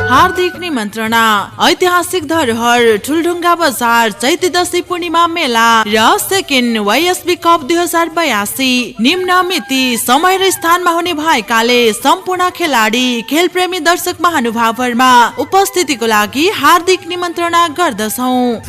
हार्दिक निमन्त्रणा। ऐतिहासिक धरोहर ठुलढुङ्गा बजार चैते दशैं पूर्णिमा मेला र सेकेन्ड वाइएसबी कप 2082 निम्न मिति समय र स्थानमा हुने भएकाले सम्पूर्ण खेलाडी खेलप्रेमी दर्शक महानुभावहरुमा उपस्थितिको लागि हार्दिक निमन्त्रणा गर्दछौं।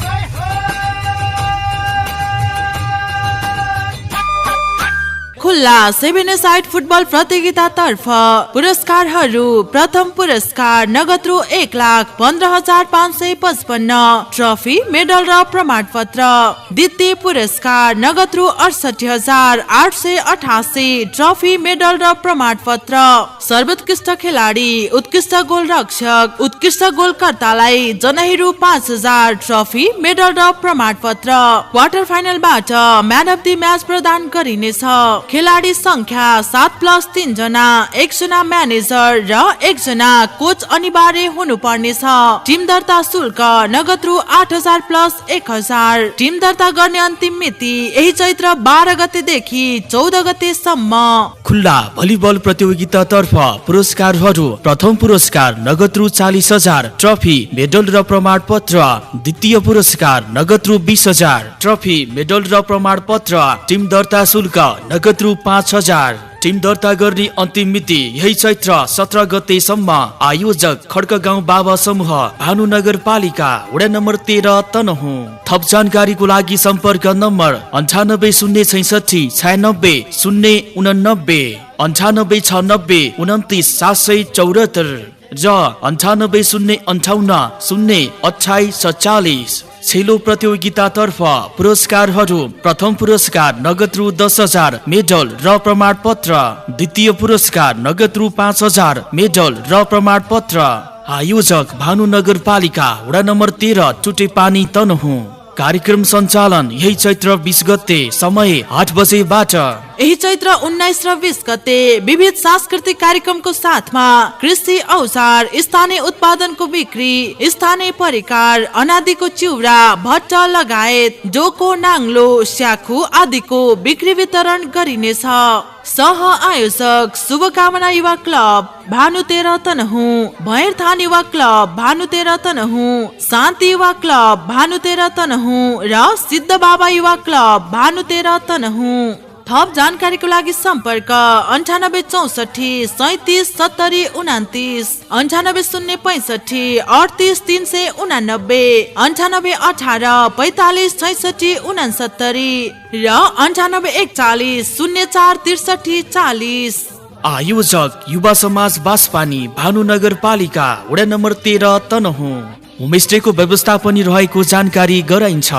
खुल्ला 7 साइड फुटबल प्रतियोगिता तर्फ पुरस्कारहरू। प्रथम पुरस्कार नगद रु 1,15,555 ट्रफी मेडल र प्रमाणपत्र। द्वितीय पुरस्कार नगद रु 68,888 ट्रफी मेडल र प्रमाणपत्र। सर्वोत्कृष्ट खेलाडी, उत्कृष्ट गोल रक्षक, उत्कृष्ट गोलकर्तालाई जनाही रु 5,000 ट्रफी मेडल र प्रमाणपत्र। क्वार्टर फाइनलबाट म्यान अफ द म्याच प्रदान गरिनेछ। खेलाडी संख्या 7+3 जना, 1 जना म्यानेजर र 1 जना कोच अनिवार्य हुनुपर्नेछ। टिम दर्ता शुल्क नगद रु 8,000 + 1,000। टिम दर्ता गर्ने अन्तिम मिति यही चैत्र 12 गतेदेखि 14 गतेसम्म। खुल्ला भलिबल प्रतियोगिता तर्फ पुरस्कारहरू। प्रथम पुरस्कार नगद रु 40,000 ट्रफी मेडल र प्रमाणपत्र। द्वितीय पुरस्कार नगद रु 20,000 ट्रफी मेडल र प्रमाणपत्र। टिम दर्ता शुल्क नगद रु 5,000। टिम दर्ता गर्ने अन्तिम मिति यही चैत्र 17 गतेसम्म। आयोजक खड्कगाउँ बाबा समूह भानुनगरपालिका वडा नम्बर 13 तनहुँ। थप जानकारीको लागि सम्पर्क नम्बर 980666 96 089 9896 29 774 र 980580 28 छेलो प्रतियोगिता तर्फ पुरस्कारहरू। प्रथम पुरस्कार नगद रु 10,000 मेडल र प्रमाणपत्र। द्वितीय पुरस्कार नगद रु 5,000 मेडल र प्रमाणपत्र। आयोजक भानुनगरपालिका वडा नम्बर 13 टुटेपानी तनहुँ। कार्यक्रम सञ्चालन यही चैत्र 20 गते, समय 8 बजेबाट। यही चैत्र 19 र 20 गते विविध सांस्कृतिक कार्यक्रमको साथमा कृषि औजार, स्थानीय उत्पादनको बिक्री, स्थानीय परिकार, अनादिको चिउरा, भट्ट लगायत डोको, नाङ्लो, स्याखु आदिको बिक्री वितरण गरिनेछ। सह आयोजक शुभकामना युवा क्लब भानु 13 तनहुँ, भैरथान युवा क्लब भानु 13 तनहुँ, शान्ति युवा क्लब भानु 13 तनहुँ र सिद्ध बाबा युवा क्लब भानु 13 तनहुँ। थप जानकारीको लागि सम्पर्क 9864 37 70 29, 98065 38 389, 9818 45 66 69 र 9841 04 63 40। आयोजक युवा समाज बासपानी भानुनगरपालिका वडा नम्बर 13 तनहुँ। होमस्टेको व्यवस्था पनि रहेको जानकारी गराइन्छ।